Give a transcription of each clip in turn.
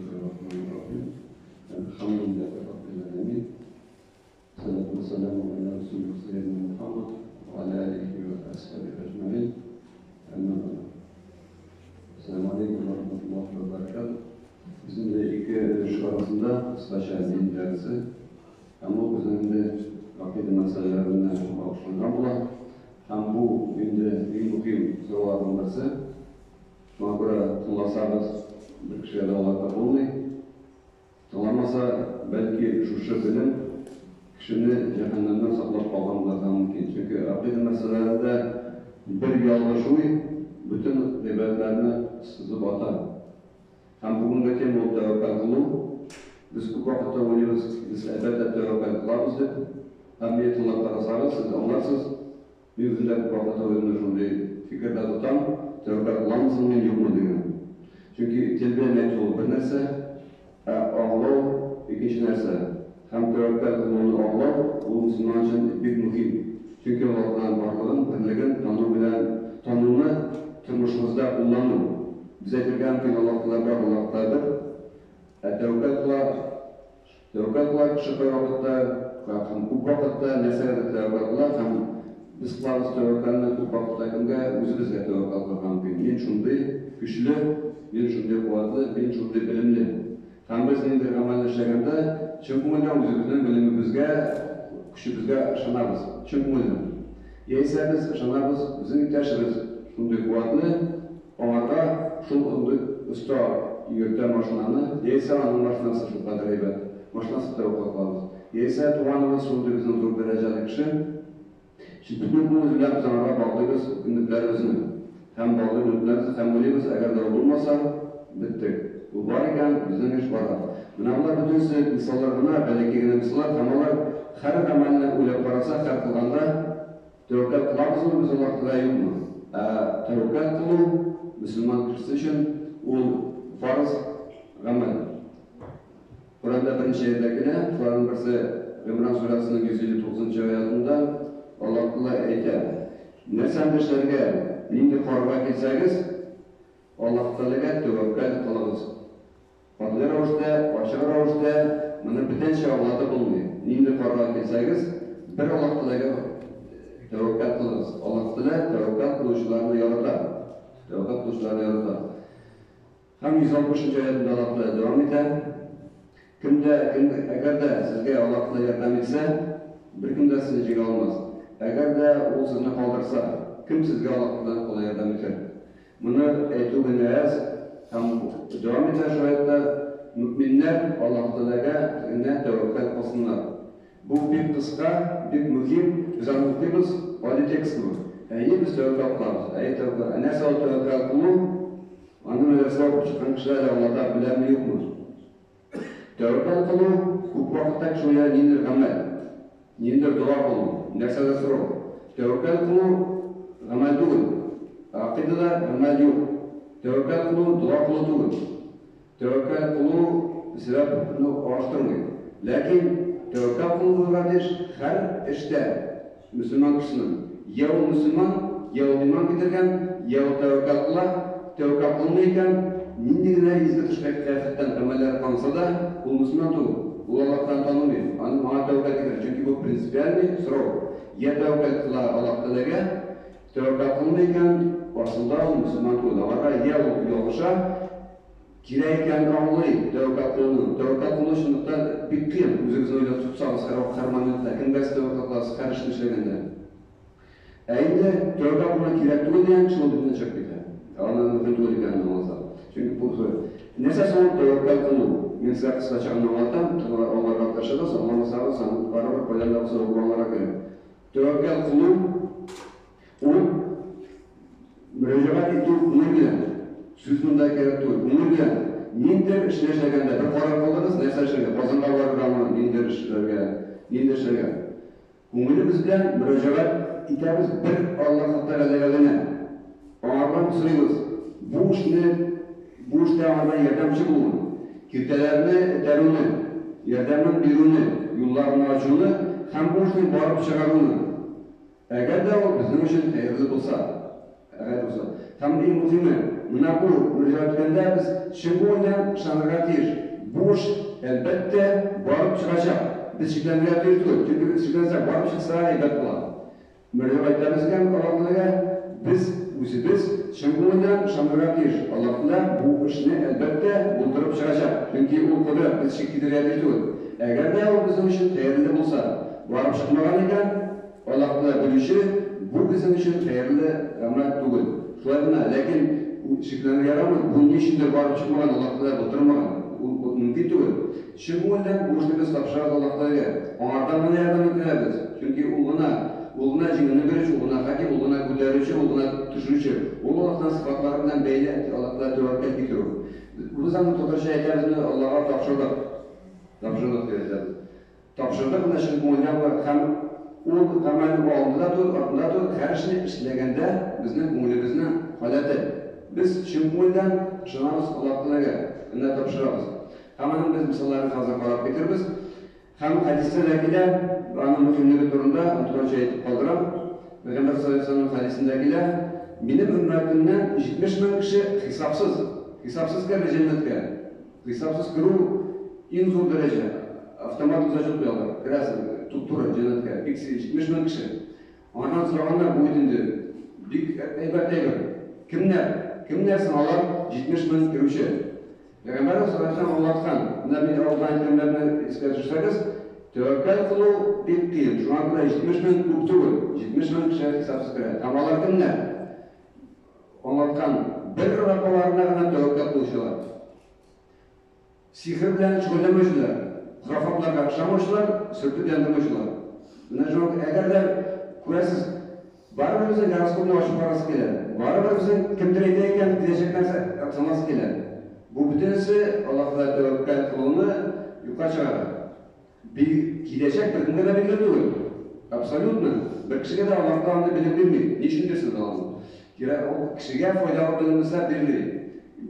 Бисмиллахир-рахманир-рахим. Әлхәмдүлилләһи раббил галәмин. Салату вассаламу аля расулих сәййидина Мухаммад ва аля алихи ва асхабихи әҗмәгыйн. Әмма бәгъд. Ассаламу алейкум ва рахматуллахи ва баракатуһ. Безнең дә ике өлеш арасында кыскача дин дәресе. Һәм ул безнең инде гакыйдә мәсьәләләренә багышланган була. Һәм бу инде иң мөһим сорауларның берсе. Шуңа күрә тыңласагыз, бер кешегә дә аңлатып булмый. Тыңламаса, бәлки шушы белем кешене җәһәннәмнән саклап калган булырга мөмкин. Чөнки гакыйдә мәсьәләләрендә бер ялгыш уй бөтен гыйбадәтләрне сызып ата. Һәм бүгенге тема ул тәвәккәл кылу. Без күп вакытта уйлыйбыз, без әлбәттә тәвәккәл кылабыз дип. Һәм мине тыңлап карасагыз, сез аңларсыз. Мин үзем дә күп вакытта үземне шундый фикердә тотам, тәвәккәл кыламмы соң мин, юкмы дигән. Чөнки тел белән әйтү ул бер нәрсә, ә аңлау икенче нәрсә. Һәм тәвәккәл кылуны аңлау ул мөселман өчен бик мөһим. Чөнки ул Аллаһның барлыгын, берлеген тану белән тануны тормышыбызда куллану. Без әйтергә мөмкин, Аллаһ Тәгалә бар, Аллаһ Тәгалә бер. Ә тәвәккәл кыла Тәвәккәл кыла кеше кайвакытта һәм күп вакытта нәрсәгәдер тәвәккәл кыла һәм без кылабыз тәвәккәлне күп вакытта кемгә? Үзебезгә тәвәккәл кылырга мөмкин. Мин шундый көчле, мин шундый куәтле, мин шундый белемле. Һәм без ниндидер гамәлне эшләгәндә, чын күңелдән үзебезнең белемебезгә, көчебезгә ышанабыз. Чын күңелдән. Яисә без ышанабыз, безнең иптәшебез шундый куәтле, Аңарга шул ындый оста йөртә машинаны, яисә аның машинасы шулкадәр әйбәт, машинасы тәвәккәл кылабыз. Яисә туганыбыз шундый безнең зур дәрәҗәле кеше, бөтен күңелебез белән без аңарга баглыйбыз өметләребезне. Һәм баглыйбыз өметләребезне һәм уйлыйбыз, әгәр дә ул булмаса, беттек. Ул бар икән, безнең эш бара. Менә болар бөтенесе мисаллар гына, бәләкәй генә мисаллар һәм алар һәр гамәлне уйлап карасак, һәр кылганда, Тәвәккәл кылабызмы без Аллаһка, юкмы? Ә тәвәккәл кылу мөселман кешесе өчен ул фарыз гамәл. Коръәндә берничә җирдә килә, шуларның берсе Гыймран сүрәсенең 159 нчы аятында Аллаһ Тәгалә әйтә, Нәрсәне эшләргә, нинди карарга килсәгез, Аллаһ Тәгаләгә тәвәккәл кылыгыз. Катгый рәвештә, ачык рәвештә моны бүтәнчә аңлатып булмый. Нинди карарга килсәгез, бер Аллаһ Тәгаләгә тәвәккәл кылыгыз. Аллаһ Тәгалә тәвәккәл кылучыларны ярата. Тәвәккәл кылучыларны ярата. Һәм 160 нчы аятында Аллаһ Тәгалә дәвам итә. Кемдә, кем, әгәр дә сезгә Аллаһ Тәгалә ярдәм итсә, беркем дә сезне җиңә алмас. Әгәр дә Ул сезне калдырса, кем сезгә Аллаһ Тәгаләдән кала ярдәм итәр? Моны әйтү генә әз, һәм дәвам итә шул аятьтә, Мөэминнәр Аллаһ Тәгаләгә генә тәвәккәл кылсыннар. Бу бик кыска, бик мөһим, без аны укыйбыз, гади текст кебек. Әйе, без тәвәккәл кылабыз. Әйе, тәвәккәл. Ә нәрсә ул тәвәккәл кылу? Аны мәдрәсәдә укып чыккан кешеләр әле аңлата беләме, юкмы? Тәвәккәл кылу, күп вакытта кеше уйлый, ниндидер гамәл, ниндидер дога кылу, нәрсәдер сорау. Тәвәккәл кылу гамәл түгел. Гакыйдада гамәл юк. Тәвәккәл кылу дога кылу түгел. Тәвәккәл кылу сәбәпне алыштырмый. Ләкин тәвәккәл кылу булырга тиеш һәр эштә мөселман кешесенең. Йә ул мөселман, йә ул иман китергән, йә ул тәвәккәл кыла, тәвәккәл кылмый икән, нинди генә изге тышкы кыяфәттән гамәлләре кылынса да, ул мөселман түгел. Ул Аллаһ Тәгаләне танымый, аның аңа тәвәккәл китерә. Чөнки бу принципиальный сорау. Йә тәвәккәл кыла Аллаһ Тәгаләгә, тәвәккәл кылмый икән, асылда ул мөселман түгел. Аңарга йә ул ялгыша, Кирәк икәнен аңлый тәвәккәл кылуның. Тәвәккәл кылу чынлыкта бик кыен, үзегезне уйлап тотсагыз һәр вакыт, һәр моментта, кемгә сез тәвәккәл кыласыз һәр эшне эшләгәндә. Ә инде тәвәккәл кылу кирәк түгел дигән кеше ул диннән чыгып китә. Аны мөмкин түгел икәнен аңласа. Чөнки бу Нәрсә соң ул тәвәккәл кылу? Мин сезгә кыскача гына аңлатам, аңларга тырышыгыз, аңламасагыз, аны барыбер кайдан да булса укып аңларга кирәк. Тәвәккәл кылу ул Мөрәҗәгать итү күңел белән. Сүз монда кирәк түгел. Күңел белән. Ниндидер эшне эшләгәндә, бер карар кылдыгыз, нәрсә эшләргә, Казанга барыргамы, ниндидер эш эшләргә, ниндидер эшләргә. Күңелебез белән мөрәҗәгать итәбез бер Аллаһы Тәгаләгә генә. Аңардан сорыйбыз, бу эшне, бу эштә аңардан ярдәмче булуын, киртәләрне этәрүне, ярдәмен бирүне, юлларны ачуны һәм бу эшнең барып чыгаруны. Әгәр дә ул безнең өчен хәерле булса. Әгәр булса. Һәм иң мөһиме, менә бу мөрәҗәгать иткәндә без чын күңелдән ышанырга тиеш. Бу эш, әлбәттә, барып чыгачак. Без шикләнергә тиеш түгел. Чөнки без шикләнсәк, барып чыкса, әйбәт була. Мөрәҗәгать итәбез икән Аллаһ Тәгаләгә, без үзебез чын күңелдән ышанырга тиеш. Аллаһ Тәгалә бу эшне, әлбәттә, булдырып чыгачак. Чөнки ул кодрәт, без шик китерергә тиеш түгел. Әгәр дә ул безнең өчен хәерле булса, барып чыкмаган икән, Аллаһ Тәгалә белүче, бу безнең өчен хәерле гамәл түгел. Шулай гына, ләкин шикләнергә ярамый, бу ни өчендер барып чыкмаган, Аллаһ Тәгалә булдырмаган. Ул мөмкин түгел. Чын күңелдән бу эшне без тапшырабыз Аллаһ Тәгаләгә. Аңардан гына ярдәм үтенәбез. Чөнки Ул гына, Ул гына җиңүне бирүче, Ул гына хаким, Ул гына күтәрүче, Ул гына төшерүче. Ул Аллаһның сыйфатлары белән бәйле Аллаһ Тәгалә тәвәккәл китерү. Без аны татарча әйтәбез инде, Аллаһка тапшырдык. Тапшырдык дип әйтәбез. Тапшырдык менә чын күңелдән була һәм ул гамәлнең алдында да түгел, артында да түгел, һәр эшне эшләгәндә безнең күңелебезнең халәте. Без чын күңелдән ышанабыз Аллаһ Тәгаләгә, менә тапшырабыз. Һәм аның без мисалларын хәзер карап китербез. Һәм хәдистә дә килә, аның мөһимлеге турында онытылганчы әйтеп калдырам. Пәйгамбәр саллаллаһу алейһи ва сәлләмнең хәдисендә килә, Минем өммәтемнән 70 мең кеше хисапсыз, хисапсыз керер җәннәткә. Хисапсыз керү иң зур дәрәҗә. Автомат зачет куялар. Керәсең, туп-туры җәннәткә. Бик 70 мең кеше. Аңардан сораганнар, бу бит инде бик әйбәт әйбер. Кемнәр? Кемнәр соң алар 70 мең керүче? Пәйгамбәрбез саллаллаһу алейһи ва сәлләм аңлаткан. Менә мин алдан әйткәннәрне искә төшерсәгез, тәвәккәл кылу бик кыен. Шуңа күрә 70 мең күп түгел. 70 мең кеше хисапсыз керә. Һәм алар кемнәр? Аңлаткан, бер Раббыларына гына тәвәккәл кылучылар. Сихер белән шөгыльләнмәүчеләр, хорафатларга ышанмаучылар, сөртеп яндырмаучылар. Менә шуңа әгәр дә күрәсез, барыбер безнең гороскопны ачып карасы килә. Барыбер безнең кемдер әйтә икән, киләчәк нәрсә ышанасы килә. Бу бөтенесе Аллаһ Тәгалә тәвәккәл кылуны юкка чыгара. Киләчәк беркемгә дә билгеле түгел. Абсолютно. Бер кешегә дә Аллаһ Тәгалә андый белем бирми. Ни өчен бирсен ул аны? Кирәк, ул кешегә файдалы белем булса бирми.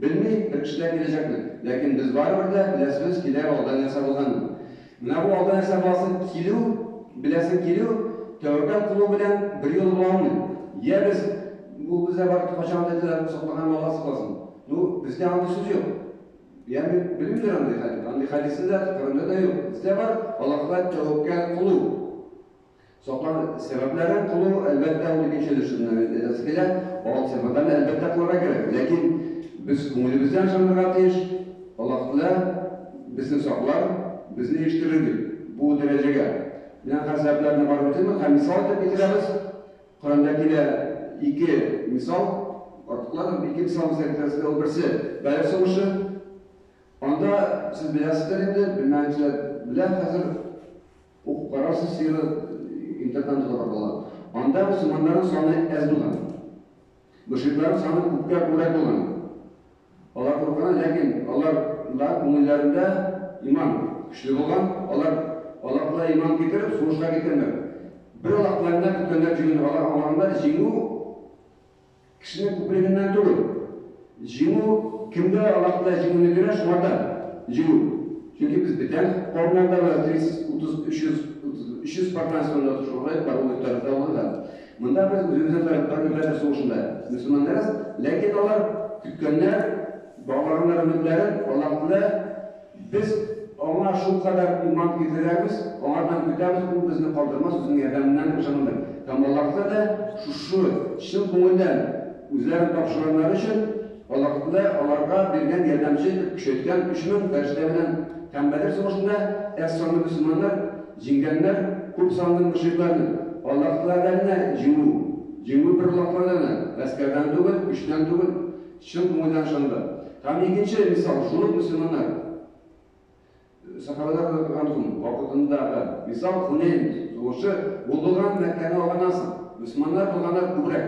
Белми бер кеше дә киләчәкне. Ләкин без барыбер дә беләсебез килә алда нәрсә булганын. Менә бу алда нәрсә буласы килү, беләсең килү, тәвәккәл кылу белән берьюлы була алмый. Йә без, ул бездә бар, кайчан да әйтәләр, саклаган Алла сакласын. Ну, бездә андый сүз юк. Я мин белмим андый хәдис. Андый хәдисне дә Коръәндә дә юк. Бездә бар Аллаһка тәвәккәл кылу. Саклан сәбәпләрен кылу, әлбәттә, ул икенче өлеше менә әйтәсе килә. Ул сәбәпләрне әлбәттә кылырга кирәк. Ләкин без күңелебездән ышанырга тиеш. Аллаһ Тәгалә безне саклар, безне ирештерер дип бу дәрәҗәгә. Менә хәзер сәбәпләрне барып үтәмен һәм мисал итеп китерәбез. Коръәндә килә ике мисал, артыклар, ике мисал безгә китерәсе килә. Ул берсе Бәдер сугышы. Анда сез беләсездер инде, белмәгән кешеләр белә хәзер укып карарсыз сиры интернеттан да табарга була. Анда мөселманнарның саны әз булган. Мөшрикларның саны күпкә күбрәк булган. Алар курыкканнар, ләкин аларда күңелләрендә иман көчле булган. Алар Аллаһ Тәгалә иман китереп, сугышка киткәннәр. Бер Аллаһ Тәгалә генә көткәннәр җиңүне. Алар аңлаганнар, җиңү кешенең күплегеннән түгел. Җиңү кемгә Аллаһ Тәгалә җиңүне бирә, шуңарда җиңү. Чөнки без бүтән кавемнәрдә бар, 30, 30, 300, 300 спартанец шулай бар, ул тарихта булган хәл. Монда без үзебезнең тарафтарны Бәдер сугышында мөселманнар аз, ләкин алар көткәннәр, баглаганнар өметләрен Аллаһ Тәгалә без аңа шулкадәр иман китерәбез, аңардан көтәбез, ул безне калдырмас, үзенең ярдәменнән дип ышанганнар. Һәм Аллаһ Тәгалә шушы чын күңелдән үзләрен тапшырганнары өчен Аллаһ Тәгалә аларга биргән ярдәмче итеп көчәйткән 3000 фәрештә белән һәм Бәдер сугышында әз санлы мөселманнар җиңгәннәр күп санлы мөшрикларны. Аллаһ Тәгаләдән генә җиңү. Җиңү бер Аллаһ Тәгаләдән генә. Гаскәрдән түгел, көчтән түгел, чын күңелдән ышануда. Һәм икенче мисал, шул ук мөселманнар. Сахабалар анхум вакытындагы мисал Хунейн сугышы, ул булган Мәккәне алганнан соң. Мөселманнар булганнар күбрәк.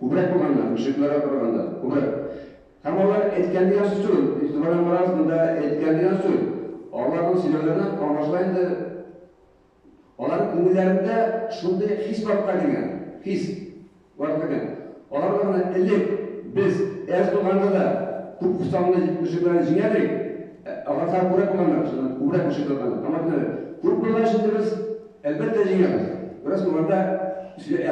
Күбрәк булганнар, мөшрикләргә караганда, күбрәк. Һәм алар әйткән дигән сүз түгел. Игътибар белән карагыз, монда әйткән дигән сүз түгел. Аларның сөйләүләреннән аңлашыла инде, аларның күңелләрендә шундый хис барлыкка килгән. Хис барлыкка килгән. Алар гына элек без әз булганда да күп санлы мөшрикләрне җиңәдек. Алар хәзер күбрәк булганнар, чыннан күбрәк мөшрикләр булганнар. Һәм әйтәләр, күп булгач инде без әлбәттә җиңәбез. Күрәсеңме, анда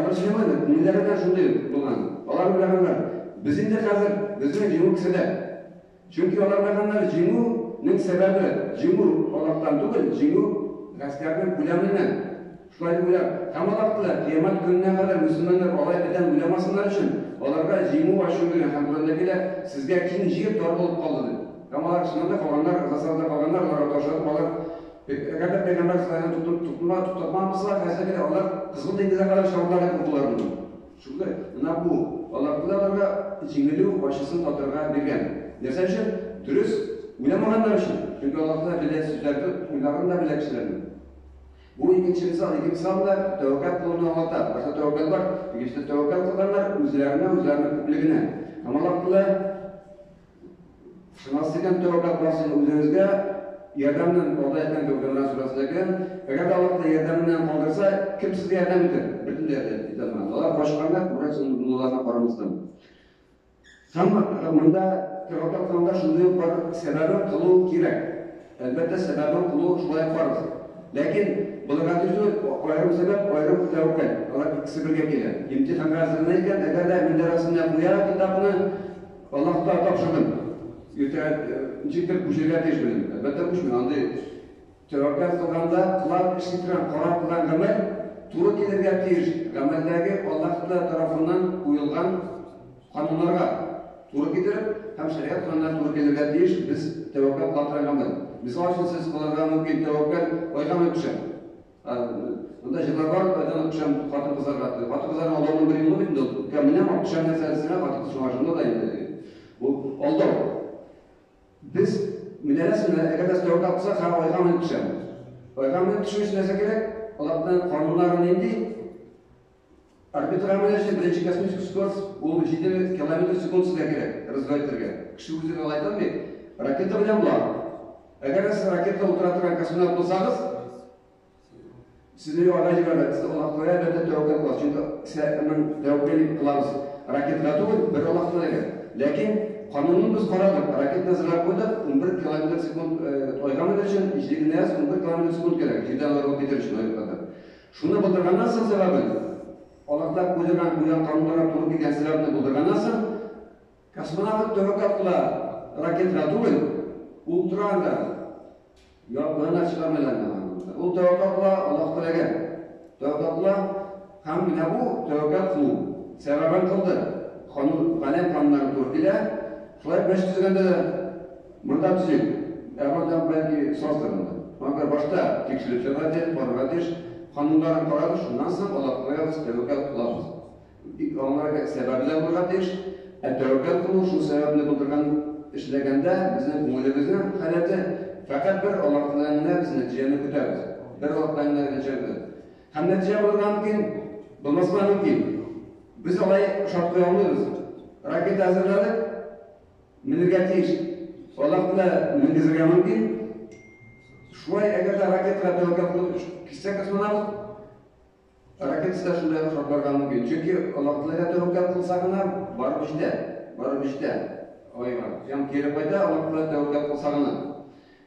алар сөйләмәгәннәр, күңелләрендә шундый булган. Алар уйлаганнар. Без инде хәзер, безнең җиңү кесәдә. Чөнки алар уйлаганнар, җиңүнең сәбәбе, җиңү Аллаһтан түгел, җиңү гаскәрнең күләменнән. Шулай дип уйлап, һәм Аллаһ Тәгалә кыямәт көненә кадәр мөселманнар алай бүтән уйламасыннар өчен, аларга җиңү ачуы биргән һәм Коръәндә килә, сезгә киң җир тар булып калды дип. Һәм алар чыннан да калганнар, засадада калганнар, аларга таш атып, алар әгәр дә пәйгамбәр саллаллаһу алейһи ва сәлләм туктатмаган булса, хәзер килә, алар Кызыл диңгезгә кадәр чабарлар дип куркулар моннан. Шундый, менә бу, Аллаһ Тәгалә аларга җиңелү ачысын татырга биргән. Нәрсә өчен? Дөрес уйламаганнар өчен. Чөнки Аллаһ Тәгалә белә сүзләрне, уйларын да белә кешеләрнең. Бу икенче мисал, ике мисал да тәвәккәл кылуны аңлата. Башта тәвәккәл бар, икенчедә тәвәккәл кылганнар үзләренә, үзләренең күплегенә. Һәм Аллаһ Тәгалә ышанасыз икән, тәвәккәл кыласыз икән, үзегезгә ярдәмнән, алда әйткән кебек, Гыймран сүрәсендә килгән, әгәр дә Аллаһ Тәгалә ярдәменнән калдырса, кем сезгә ярдәм итәр? Беркем дә ярдәм итә алмас. Алар качканнар, күбрәк булуларына карамастан. Һәм монда тәвәккәл кылганда шундый ук бар сәбәбен кылу кирәк. Әлбәттә, сәбәбен кылу шулай ук фарыз. Ләкин булырга тиеш түгел, аерым сәбәп, аерым тәвәккәл. Алар икесе бергә килә. Имтиханга әзерләнә икән, әгәр дә мендәр астына куя китапны, Аллаһка тапшырдым. Иртәгә ничектер күчергә тиеш белем. Әлбәттә, күчми. Андый тәвәккәл кылганда, кылар эш итергән, карар кылган гамәл туры килергә тиеш гамәлдәге Аллаһ Тәгалә тарафыннан куелган кануннарга туры китереп һәм шәригать кануннарына туры килергә тиеш без тәвәккәл кыла торган гамәл. Мисал өчен, сез кылырга мөмкин тәвәккәл, айга менеп төшәм. Монда җырлар бар, айдан ук төшәм хатын-кызларга. Хатын-кызларны алдауның бер юлы бит инде ул. Күккә менәм, алып төшәм нәрсәсенә, хатын-кыз шуңа ышана да инде. Бу алдау. Без менәләс менә, әгәр дә тәвәккәл кылсак, һәр айга менеп төшәм. Айга менеп төшү өчен нәрсә кирәк? Аллаһның кануннары нинди? Орбитага менү өчен беренче космический скорость ул 7 километр секунд сезгә кирәк, развивать итәргә. Кеше үзе генә алай итә алмый. Ракета белән була. Әгәр дә сез ракетада утыра торган космонавт булсагыз, сезне югарыга җибәрәләр. Сез Аллаһ Тәгаләгә әлбәттә тәвәккәл кыласыз. Чөнки аның тәвәккәл кылабыз. Ракетага түгел, бер Аллаһ Тәгаләгә. Ләкин канунын без карадык, ракетаны әзерләп куйдык, 11 километр секунд айга менер өчен, җиде генә 11 километр секунд кирәк, җирдән аерылып китер өчен айга кадәр. Шуны булдырганнан соң сәбәбен, Аллаһ куйдырган куйган кануннарга туры килгән сәбәпне булдырганнан соң, космонавт тәвәккәл кыла, ракетага түгел, ул тора анда. Янына чыгармыйлар инде аны. Ул тәвәккәл кыла Аллаһ Тәгаләгә. Тәвәккәл кыла һәм менә бу тәвәккәл кылу. Сәбәбен кылды. Канун, галәм кануннарына туры килә. Шулай ук мәчет төзегәндә дә Монда төзик. Ә монда бәлки саздыр инде. Шуңа күрә башта тикшереп чыгарга тиеш, карарга тиеш. Кануннарын карадык, шуннан соң Аллаһ куябыз, тәвәккәл кылабыз. Бик аңларга сәбәбе дә булырга тиеш. Ә тәвәккәл кылу шул сәбәпне булдырган эшләгәндә безнең күңелебезнең халәте фәкать бер Аллаһ Тәгаләдән генә без нәтиҗәне көтәбез. Бер Аллаһтан генә нәтиҗә көтәбез. Һәм нәтиҗә булырга мөмкин, булмаска мөмкин. Без алай шарт куя алмыйбыз. Ракета әзерләдек, Менергә тиеш. Аллаһ Тәгалә менгезергә мөмкин. Шулай әгәр дә ракетага тәвәккәл кылып китсә космонавт, ракетасы да шундай ук шартларга мөмкин. Чөнки Аллаһ Тәгаләгә тәвәккәл кылса гына барып җитә. Барып җитә. Айга. Һәм кире кайта Аллаһ Тәгалә тәвәккәл кылса гына.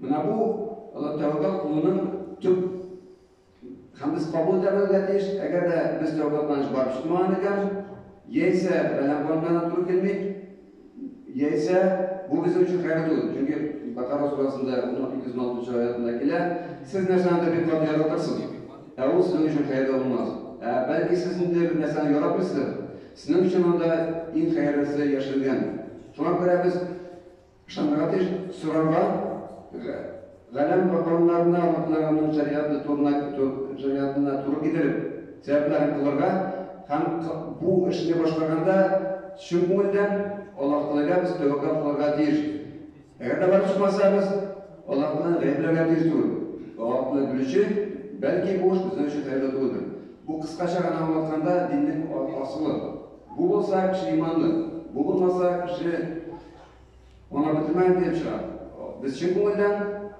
Менә бу Аллаһ тәвәккәл кылуның төп Һәм без кабул итә белергә тиеш, әгәр дә без тәүбә кылган эш барып чыкмаган икән, яисә галәм кануннарына туры килми, яисә бу безнең өчен хәерле түгел. Чөнки Бакара сүрәсендә 216 нчы аятында килә, сез нәрсәнедер бик каты яратырсыз, ә ул сезнең өчен хәерле булмас. Ә бәлки сез ниндидер бер нәрсәне яратмыйсыздыр, сезнең өчен анда иң хәерлесе яшерелгән. Шуңа күрә без Ышанырга тиеш, сорарга, галәм кануннарына, Аллаһ шәригате турына, шәригатына туры китереп, сәбәпләрен кылырга һәм бу эшне башкарганда чын күңелдән Аллаһ Тәгаләгә без тәвәккәл кылырга тиеш. Әгәр дә барып чыкмаса, без Аллаһ Тәгаләне гаепләргә тиеш түгел. Аллаһ Тәгалә белүче, бәлки бу эш безнең өчен хәерле түгелдер. Бу кыскача гына аңлатканда диннең асылы. Бу булса, кеше иманлы. Бу булмаса, кеше Аңа бетермәгән килеп чыга. Без чын күңелдән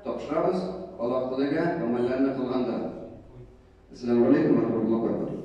тапшырабыз Аллаһ Тәгаләгә гамәлләрне кылганда. Әссәламү галәйкүм вә рахматуллаһи вә бәрәкәтүһ.